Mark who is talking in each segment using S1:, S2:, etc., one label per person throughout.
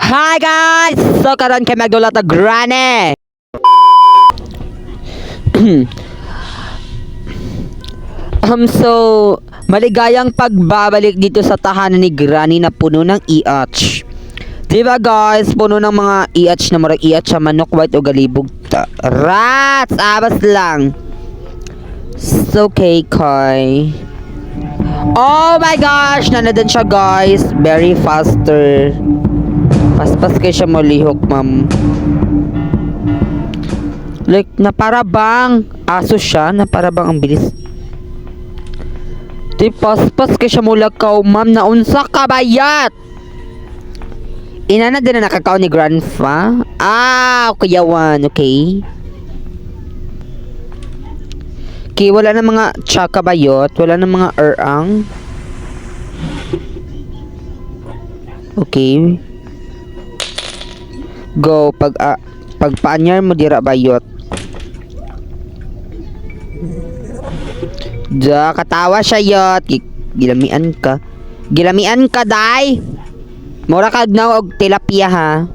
S1: Hi guys! So karon kay magdulat og Granny. So maligayang pagbabalik dito sa tahanan ni Granny na puno ng EH. Diba guys, puno ng mga EH na murag EH sa manok white o galibog ta. Rats! Abas lang. So okay, Kai. Oh my gosh! Nanadan siya guys. Very faster. Paspas kay siya malihok, ma'am. Like, na para bang aso siya, na para bang ang bilis. Di paspas kay siya mulakaw, ma'am, na unsa ka bayat? Ina na din na nakakaon ni grandpa. Ah, okay, yawan, okay. Okay, wala na mga tsaka bayot, wala na mga erang. Okay. Go pag pagpaanyar mo dira bayot. Da katawa siya yot. Gilamian ka. Gilamian ka day. Mura kag na og tilapia ha.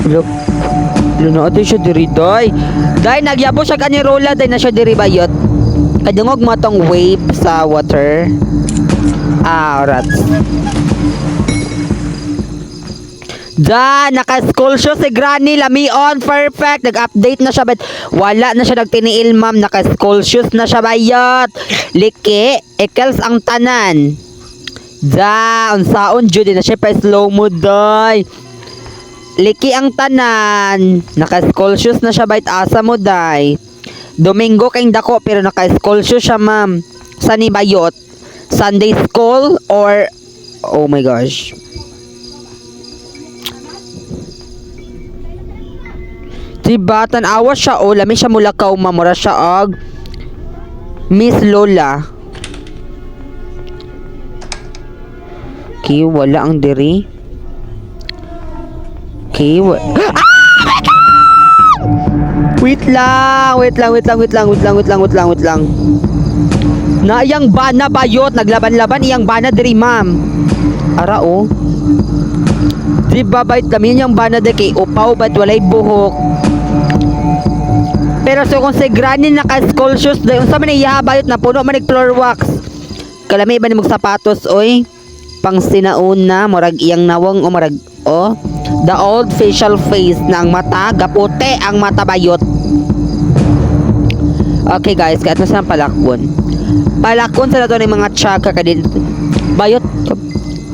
S1: Look. Luno ato siya diri day. Day nagyabo siya kani rola day na siya diri bayot. Kadungog mo tong wave sa water. Ah, rats. Da, naka-school shoe si Granny Lamion. Perfect. Nag-update na siya. But wala na siya nagtiniil, ma'am. Naka-school shoes na siya, bayot. Liki, ekels ang tanan. Da, unsaon jud na siya pa slow mo, day. Liki ang tanan. Naka-school shoes na siya, bayot. Asa mo, day. Domingo kayong dako, pero naka-school shoes siya, ma'am. Sa ni bayot? Sunday school or... Oh my gosh. Diba? Tanawa siya o. Lami siya mulakaw, mamura siya og Miss Lola. Okay, wala ang diri. Okay, Ah! My God! Wait lang, wait lang, wait lang, wait lang, wait lang, wait lang, wait lang, wait lang. Na iyang bana bayot, naglaban-laban iyang bana diri, ma'am. Ara oh. Diba bayot kami iyang bana diri kay upaw ba't walay buhok. Pero so kung si Granny naka school shoes dahil unsa man iya bayot na puno man floor wax. Kalami ba ni mong sapatos oy? Pang sinauna murag iyang nawong o murag oh the old facial face na ang mata gaputi ang mata bayot. Okay guys, kahit na silang palakon. Palakon sa nato ni mga tsaka kadin bayot.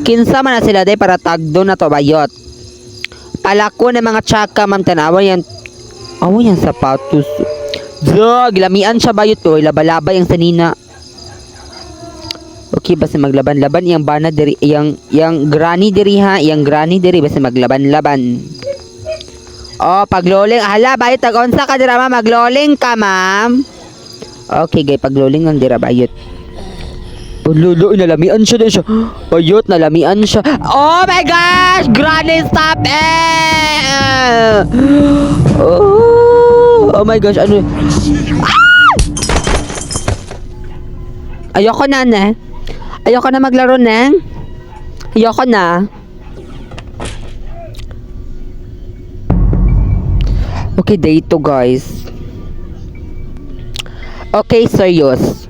S1: Kinsa man na sila day para tagdo na to bayot. Palakon ng mga tsaka ma'am tanawa yan. Awa yan sapatos. Duh, gilamian siya bayot ko. Labalabay ang sanina. Okay, basta maglaban-laban iyang bana diri, iyang iyang granny diri ha, iyang granny diri basta maglaban-laban. Oh, pagloling, hala bayot tag unsa ka dira ma'am, magloling ka ma'am. Okay, gay pagloling ang dira bayot. Lulo, nalamian siya din siya. Bayot, nalamian siya. Oh my gosh! Granny, stop it! Oh, oh my gosh, ano? Ah! Ayoko na, ne. Ayoko na maglaro, ne. Ayoko na. Okay, day 2, guys. Okay, serious.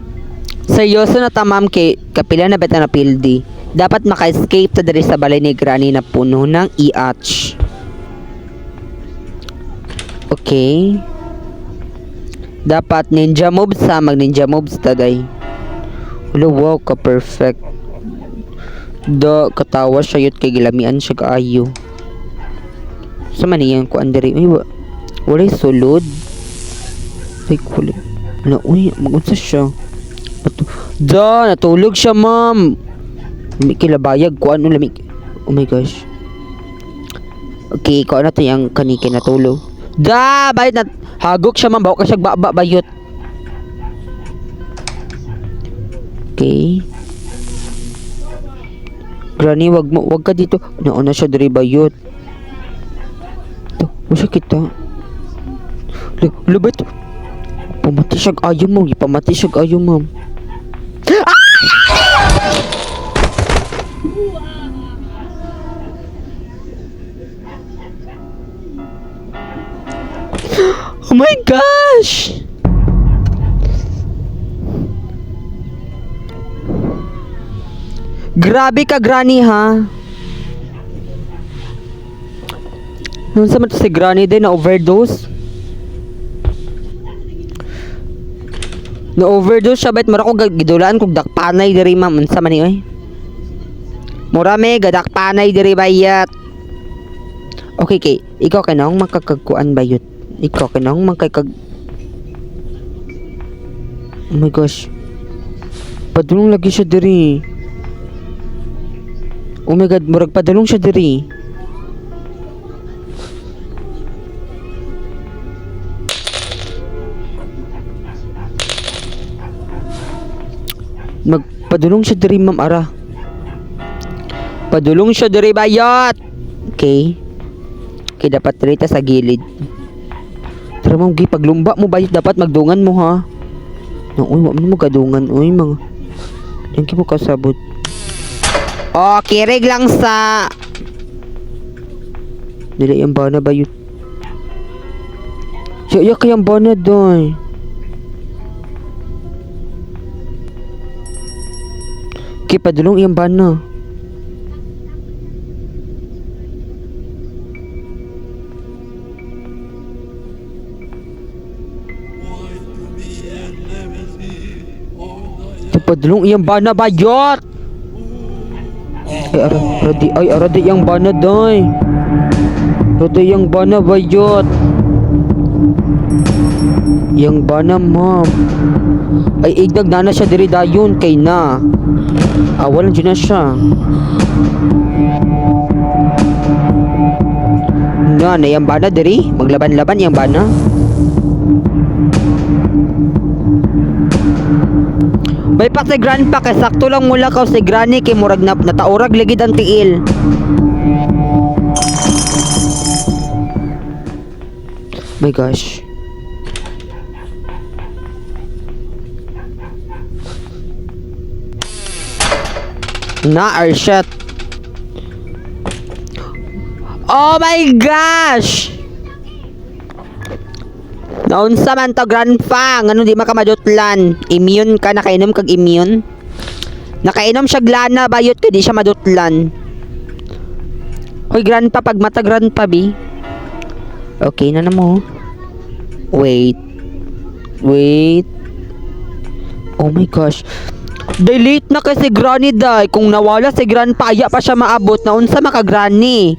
S1: Seryoso na ta ma'am kay kapila na beta na pildi. Dapat maka-escape ta diri sa balay ni Granny na puno ng EH. Okay. Dapat ninja moves ha, mag ninja moves ta day. Ulo, wow, ka perfect. Do katawa siya yut kay gilamian siya kaayo. Sa man iyang kuan diri. Uy, walay sulod. Ay, wala. Na, uy, magunsa siya. Da, natulog siya, ma'am. Lami kilabayag ko ano lami. Oh my gosh. Okay, ko na to yung kanike natulog. Da, bayot na hagok siya, ma'am. Bawa ka siya baba bayot. Okay. Granny, wag mo, wag ka dito. Nauna siya diri bayot. To, wa siya kita. Lubit. Pamati siya ayo mo, pamati siya ayo, ma'am. Ah! Gosh! Grabe ka, Granny, ha? Unsa man to si Granny din na overdose? Na overdose siya, bet mura ko gidulaan kog dakpanay diri, ma'am. Unsa man ni oy? Mura me gadakpanay diri bayat. Okay kay ikaw kay naong makakagkuan bayot. Ikaw kay naong makakag. Oh my gosh. Padulong lagi siya diri. Oh my God, murag padulong siya diri. Magpadulong siya diri, ma'am, ara. Padulong siya diri bayot. Okay. Okay, dapat diri ta sa gilid. Tara ma'am, gi paglumba mo bayot dapat magdungan mo ha. No, uy, wa man mo gadungan uy mga. Thank you mo kasabot. Oh, kirig lang sa. Dili yung bana bayot. Ya, ya kayang bana doy. Okay, padulong iyang bana. Okay, padulong iyang bana bayot. Ay, ara, radi, ay, ara di yang bana doy. Radi yang bana bayot. Yang bana, ma'am. Ay, igdag na na siya diri dayon kay na. Ah, walang dyan na siya. Na, na yang bana diri. Maglaban-laban yang bana. Bay pa si grandpa kay sakto lang mula kaw si granny kay murag na nataurag ligid ang tiil. My gosh. Na or shit. Oh my gosh! Naunsa man to, grandpa? Ngano di makamadutlan? Immune ka, nakainom kag immune? Nakainom siya glana, bayot ka, di siya madutlan. Hoy, grandpa, pag mata grandpa, bi. Okay na na mo. Wait. Wait. Oh my gosh. Delete na kasi granny day. Kung nawala si grandpa, aya pa siya maabot na unsa maka granny.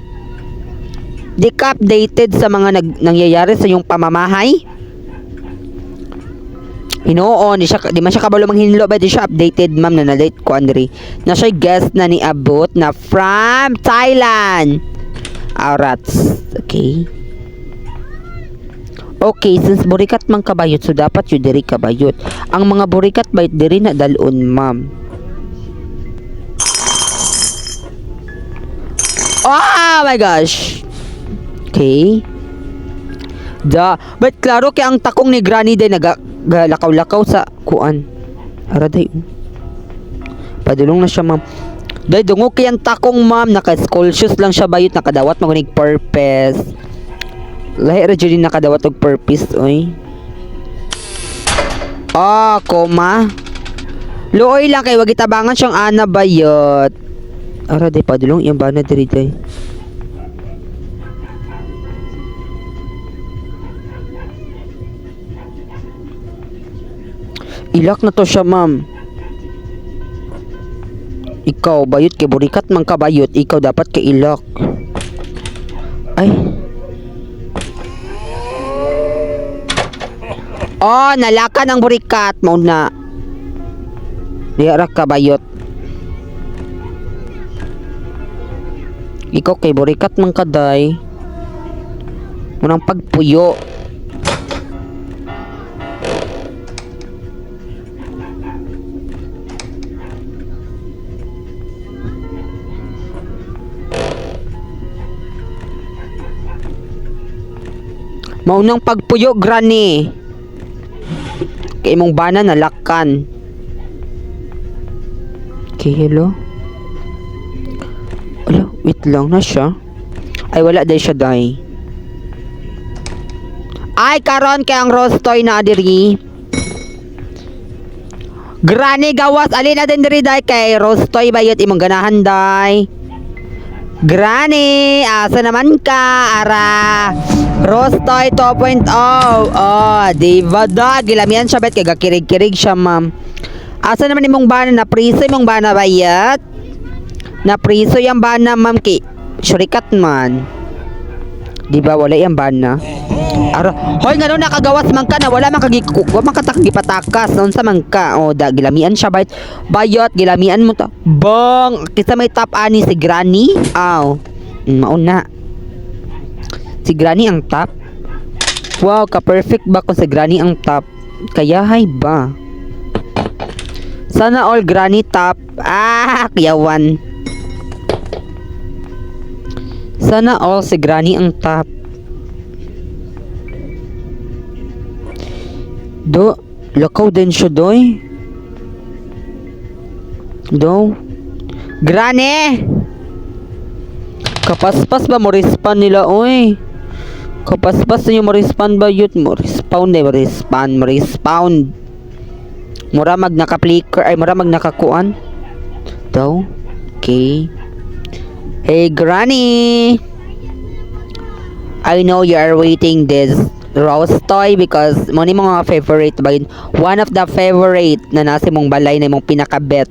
S1: Di ka updated sa mga nangyayari sa iyong pamamahay? Hinuon, di man siya kabalo manghinlo ba di siya updated ma'am na na-late ko Andre. Na siya guest na ni abot na from Thailand. Alright. Okay. Okay, since burikat man kabayot, so dapat yun diri kabayot. Ang mga burikat bayot diri na dalon, ma'am. Oh my gosh. Okay. Da, but klaro kay ang takong ni Granny day nagalakaw-lakaw sa kuan. Ara day. Oh. Padulong na siya, ma'am. Day dungog kay ang takong, ma'am, naka school shoes lang siya bayot nakadawat magunig purpose. Lahi ra jud nakadawat og purpose oy. Ah, koma. Luoy lang kay wag itabangan siyang ana bayot. Ara day padulong iyang bana diri day. Ilak na to siya, ma'am. Ikaw, bayot kay burikat man ka bayot. Ikaw dapat kay ilak. Ay. Oh, nalakan ang burikat. Mao na. Diha ra ka bayot. Ikaw kay burikat man ka day. Munang pagpuyo. Maunang pagpuyo, granny. Kay imong bana nalakan. Okay, hello. Ala, wait lang na siya. Ay, wala day siya, day. Ay, karon kay ang Rostoy na diri. Granny, gawas, alin na din diri day kay Rostoy bayot imong ganahan day. Granny, asa naman ka? Ara. Rostoy 2.0. Oh, di ba da? Gilamian siya bet kay gakirig-kirig siya, ma'am. Asa naman imong bana na priso imong bana bayat? Na priso yung bana, ma'am, kay shurikat man. Di ba wala yung bana? Ara, hoy, ngano nakagawas man ka na wala man kagi wa man ka gipatakas unsa man ka? Oh, da gilamian siya bayot. Bayot gilamian mo ta. Bong, kinsa may top ani si Granny? Aw. Mauna. Si Granny ang top. Wow, ka perfect ba kung si Granny ang top? Kaya hay ba? Sana all Granny top. Ah, kuyawan. Sana all si Granny ang top. Do, lakaw din siya doy. Do. Granny! Kapaspas ba mo respawn nila, oy? Kapaspas ninyo mo respawn ba yun? Mo respawn eh, mo respawn, mo respawn. Mura mag naka-flicker, ay mura mag nakakuan. Daw. Okay. Hey, Granny! I know you are waiting this rose toy because mo ni mga favorite ba yun? One of the favorite na nasa mong balay na imong pinakabet.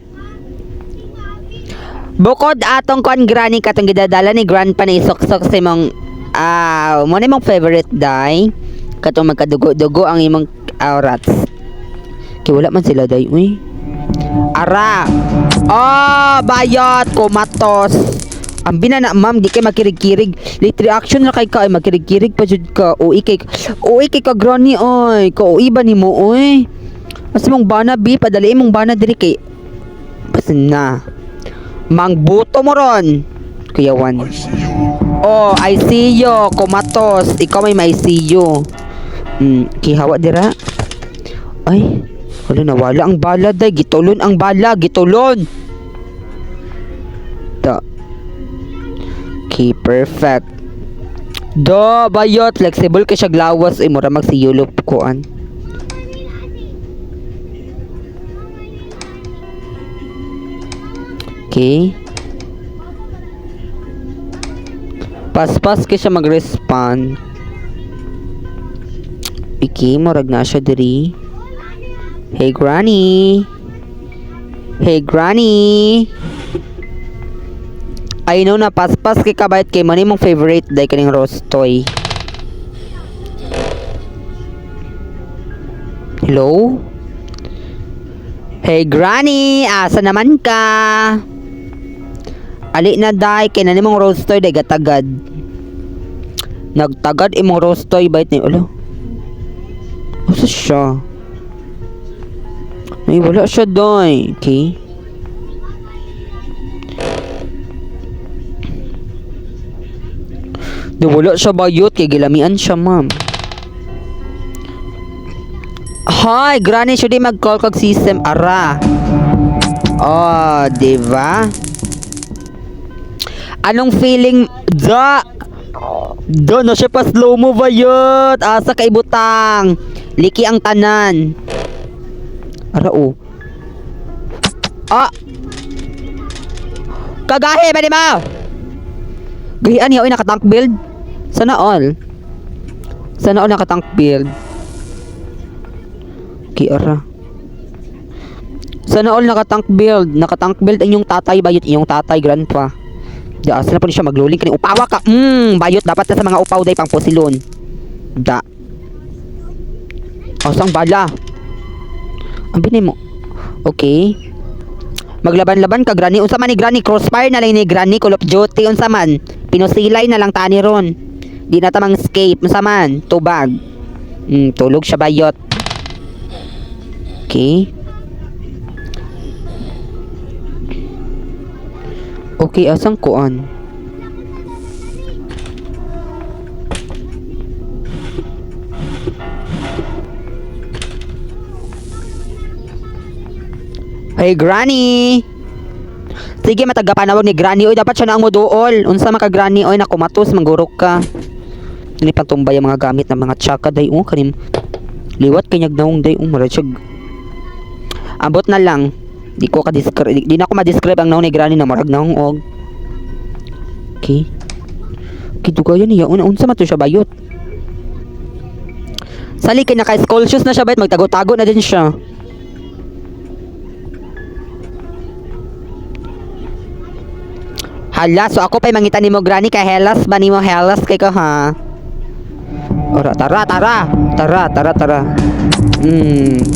S1: Bukod atong kon Granny katong gidadala ni grandpa na isuksok sa imong mo ni mong favorite day katong magkadugo-dugo ang imong rats. Kay wala man sila day uy. Ara. Oh, bayot kumatos. Ang binana ma'am, di kay makirig-kirig. Late reaction na kay ka ay makirig-kirig pa jud ka. Uy kay ka Granny oy. Ka uy ba nimo oy? Asa mong bana bi padali imong bana diri kay basta na. Mangbuto mo ron. Kuyawan. Oh, I see you. Kumatos. Ikaw may may see you. Kihawa dira. Ay, wala nawala ang bala day. Gitulon ang bala. Gitulon. Ta. Okay, perfect. Do, bayot. Flexible ka siya glawas. Ay, mura magsiyulop kuan. Okay. Paspas ka siya mag-respond. Okay, murag na siya diri. Hey, Granny. Hey, Granny. I know na paspas kay kabayat kay mani mong favorite day kaning Rostoy. Hello? Hey Granny, asa naman ka? Ali na day kay nani mong Rostoy day gatagad. Nagtagad imong Rostoy bayt ni ulo. Asa siya? Ay, wala siya doy. Okay. Di wala siya bayot kay gilamian siya, ma'am. Hi, Granny, should mag-call kag system ara. Oh, di ba? Anong feeling da? Do na siya pa slow mo bayot. Asa kay butang. Liki ang tanan. Ara oh. Ah. Kagahi ba ni mo? Gahian niya oy naka-tank build. Sana all. Sana all naka-tank build. Okay, ara. Sana all naka-tank build. Naka-tank build ang inyong tatay bayot inyong tatay grandpa. Di asa na po ni siya magluling kani upawa ka. Bayot dapat na sa mga upaw day pang pusilon. Da. Asang bala? Ang binay mo. Okay. Maglaban-laban ka Granny. Unsa man ni Granny crossfire na lang ni Granny Call of Duty unsa man. Pinusilay na lang tani ron. Di na tamang escape unsa man. Tubag. Tulog siya bayot. Okay. Okay, asang kuan? Hey Granny. Sige matagapanawag ni Granny oy dapat siya na ang moduol. Unsa man ka Granny oy nakumatos manggurok ka. Dili patumbay ang mga gamit ng mga tsaka day oh kanim. Liwat kay naong day oh mura siya. Ambot na lang. Di ko ka di, di na ako ma-describe ang naong ni granny na murag naong og. Okay. Okay, dugayan niya. Una, unsa man to siya bayot? Sali kay naka school shoes na siya bayot, magtago-tago na din siya. Hala, so ako pa'y mangita nimo granny kay helas ba nimo helas kay ko ha? Ora, tara, tara. Tara, tara, tara.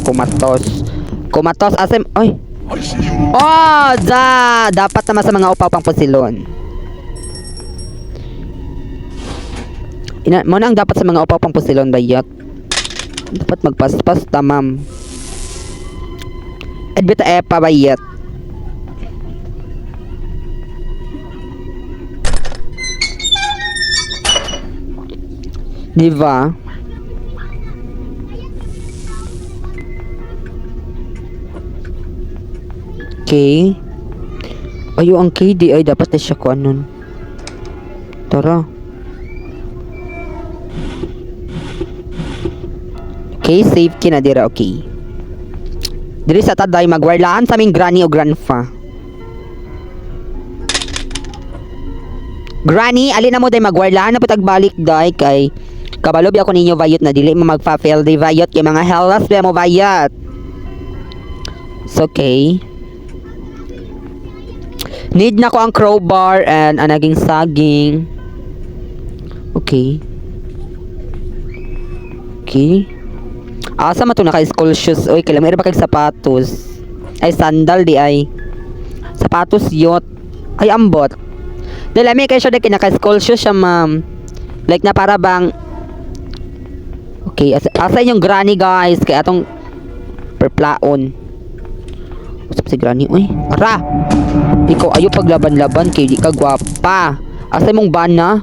S1: Kumatos. Kumatos asem, oy. Oh, da! Dapat naman sa mga upaw pang pusilon. Ina, mo na ang dapat sa mga upaw pang pusilon bayat. Dapat magpaspas tamam. Adbita epa bayat. Di ba? Okay. Ayo ang KD ay dapat na siya ko anon. Tara. Okay, safe kina dira, okay. Diri sa taday magwarlaan sa aming granny o grandfa. Granny, alin na mo day magwarlaan na po tagbalik day kay kabalo bi ako ninyo bayot na dili mo magfa-fail day bayot kay mga hellas ba mo bayot. It's okay. Need na ko ang crowbar and ang naging saging. Okay. Okay. Asa man to naka school shoes? Oy, kailangan meron ba kag sapatos? Ay, sandal di ay. Sapatos yot. Ay, ambot. Dahil lami kayo siya dahil naka school shoes siya, ma'am. Like na para bang. Okay, asa inyong granny, guys? Kaya atong perplaon. Usap si granny, uy. Ara! Ikaw ayo paglaban-laban kay di ka gwapa. Asa imong bana?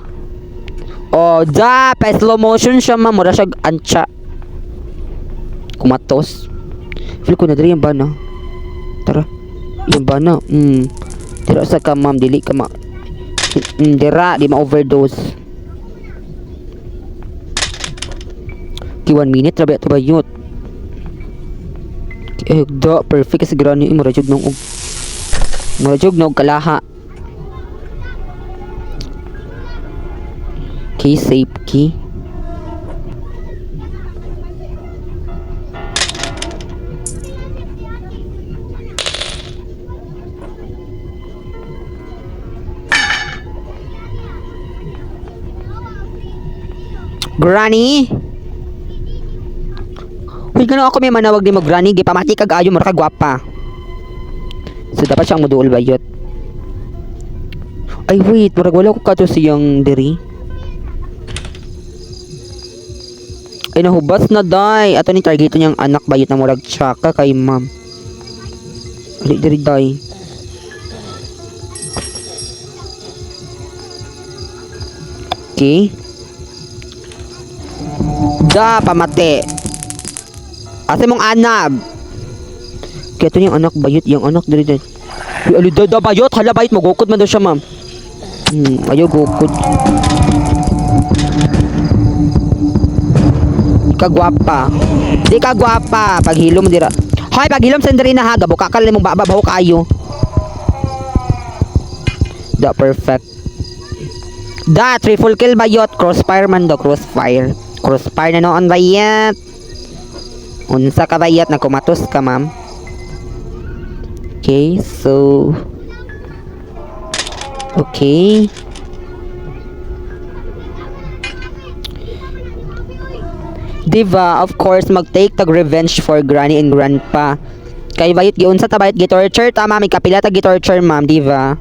S1: Oh, da, pa slow motion siya, ma'am. Mura siya antsa. Kumatos. Feel ko na diri yung bana. Tara. Yung bana. Dira sa ka, ma'am, dili ka ma. Dira, di ma-overdose. Ki 1 minute ra ba ito bayot? Eh, da, perfect kasi granny. Mura jud nung og. Mura jud nog kalaha. Okay, safe key. Granny? Uy, gano'n ako may manawag di mo, Granny. Gipamati kag ayo, mura ka gwapa. So, dapat siyang muduol bayot. Ay, wait. Murag wala ko kato siyang diri. Ay, nahubas na, day. Ato ni targeto niyang anak bayot na murag tsaka kay ma'am. Ali, diri, day. Okay. Da, pamate. Asa mong anab? Kaya ito yung anak bayot, yung anak diri diri. Uy, ali da, da bayot, hala bayot, magukod man daw siya, ma'am. Ayaw gukod. Di ka gwapa. Di ka gwapa. Paghilom dira. Hoy, paghilom sendiri na ha, gabuka ka mong baba baho kayo. Da perfect. Da triple kill bayot, crossfire man do, crossfire. Crossfire na noon bayot. Unsa ka bayot na kumatos ka, ma'am? Okay, so okay. Diba, of course, mag-take tag revenge for granny and grandpa. Kay bayot giunsa ta bayot gi-torture ta, ma'am, kapila ta gi-torture, ma'am, diba?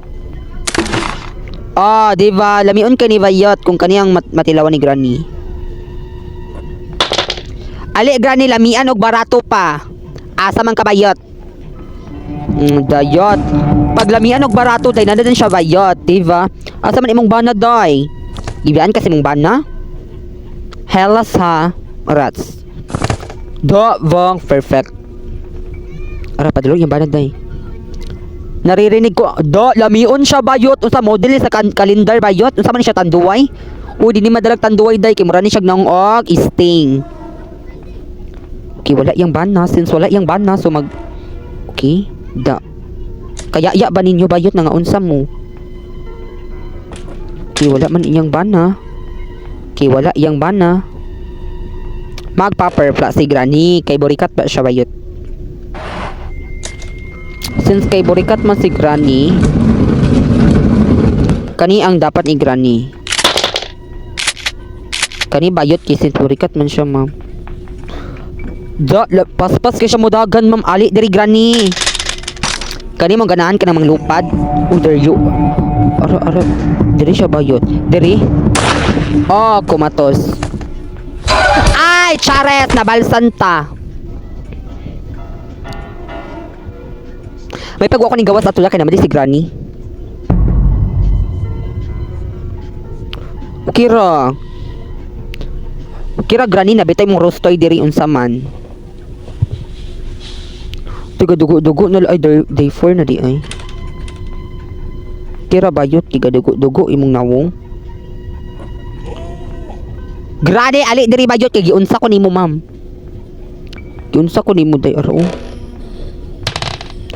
S1: Oh, diba, lamion kay ni bayot kung kaniyang matilawan ni granny. Ali granny lamian og barato pa. Asa man ka bayot? Dayot. Pag lamian og barato day nanda din siya bayot, diba? Asa man imong bana day? Gibiyaan kasi imong bana? Hellas ha. Rats. Do, vong, perfect. Ara, padulong yung bana day. Naririnig ko, do, lamion siya bayot. Unsa model sa kalendar bayot? Unsa man siya tanduay? Uy, di ni madalag tanduay day kay mura ni siya naong og sting. Okay, wala yang bana. Since wala yang bana, so mag. Okay, da. Kaya ya ba ninyo bayot na nga unsa mo? Okay, wala man iyang bana. Okay, wala iyang bana. Magpa-purpla si Granny. Kay burikat ba siya bayot? Since kay burikat man si Granny, kani ang dapat ni Granny. Kani bayot kay since burikat man siya, ma'am. Da, paspas kay siya mudagan, ma'am. Ali diri, Granny. Kani mo ganahan ka ng manglupad. Oh, there you. Ara, ara. Diri siya bayot. Diri. Oh, kumatos. Ay, charet! Nabalsan ta. May pagwa ko ning gawas ato kay naman di si Granny. Okay ra. Okay ra, Granny, nabitay mong rostoy diri unsa man. Tiga dugo-dugo na ay day 4 na di ay. Kira bayot tiga dugo-dugo imong nawong. Granny, ali diri bayot kay giunsa ko nimo, ma'am. Giunsa ko nimo day aro.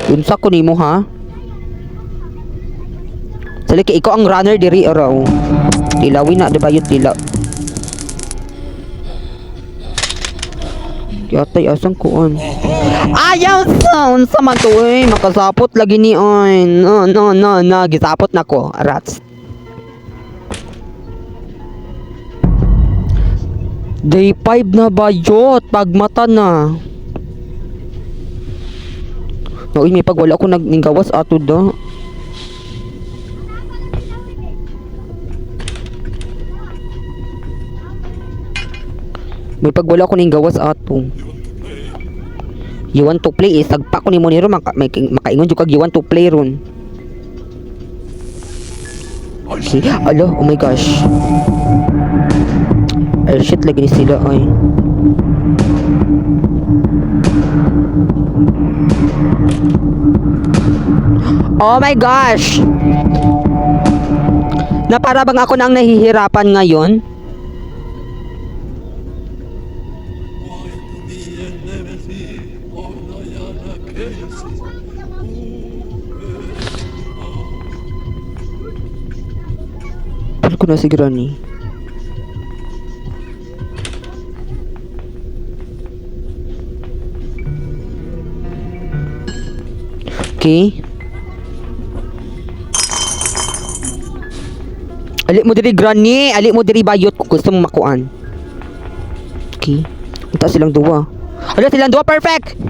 S1: Giunsa ko nimo ha. Sali kay ikaw ang runner diri aro. Tilawin na di bayot tila. Yatay asang kuan. Ayaw sa unsa man to eh makasapot lagi ni oy. No, no, no, no, gisapot na ko. Rats. Day 5 na bayot, pagmata na. Uy, may pag wala ko naggawas ato da. May pag wala ko ning gawas ato. You want to play eh, sagpa ko nimo niro makaingon jud kag you want to play ron. Okay, alo, oh my gosh. Ay shit, lagi ni sila ay. Oh my gosh! Na para bang ako na ang nahihirapan ngayon? Pero ko na si Granny. Okay. Ali mo diri, Granny, ali mo diri bayot kung gusto mo makuan. Okay. Unta silang duwa. Ala silang duwa, perfect.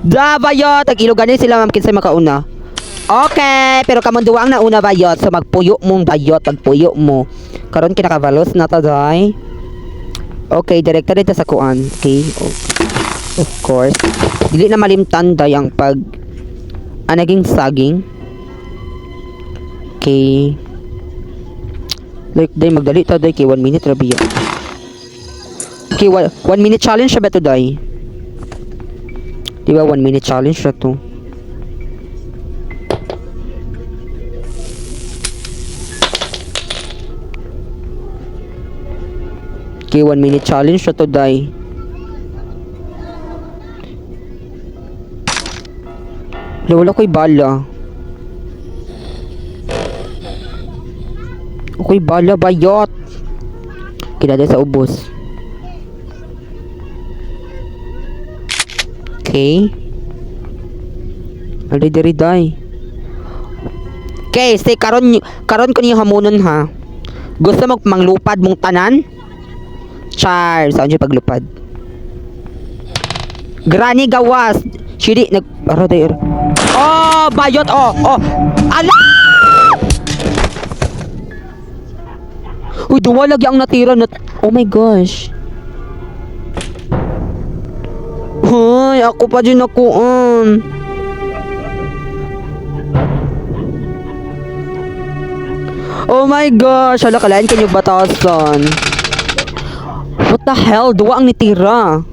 S1: Da bayot, ang ilog gani sila ma'am kinsay makauna. Okay, pero kamong duwa ang nauna bayot, so magpuyo mong bayot, pagpuyo mo. Karon kinakavalos na ta day. Okay, direkta dito sa kuan. Okay. Of course. Dili na malimtan day ang pag naging saging. Okay. Like day magdali ta day kay 1 minute ra biya. Okay, 1 minute challenge siya ba to day? Di ba 1 minute challenge ra to? Okay, 1 minute challenge ra to day. Wala, wala ko'y bala. Ako'y bala bayot. Kinada sa ubos. Okay. Ali diri day. Okay, say karon karon ko niyo hamunon ha. Gusto mo manglupad mong tanan? Char, saan siya paglupad? Granny gawas. Shiri nag aro day. Aro. Oh, bayot oh, oh. Ala! Uy, duwa lagi ang natira na. Oh my gosh. Ay, ako pa din ako. Oh my gosh, hala kalain kanyo batasan. What the hell? Duwa ang nitira.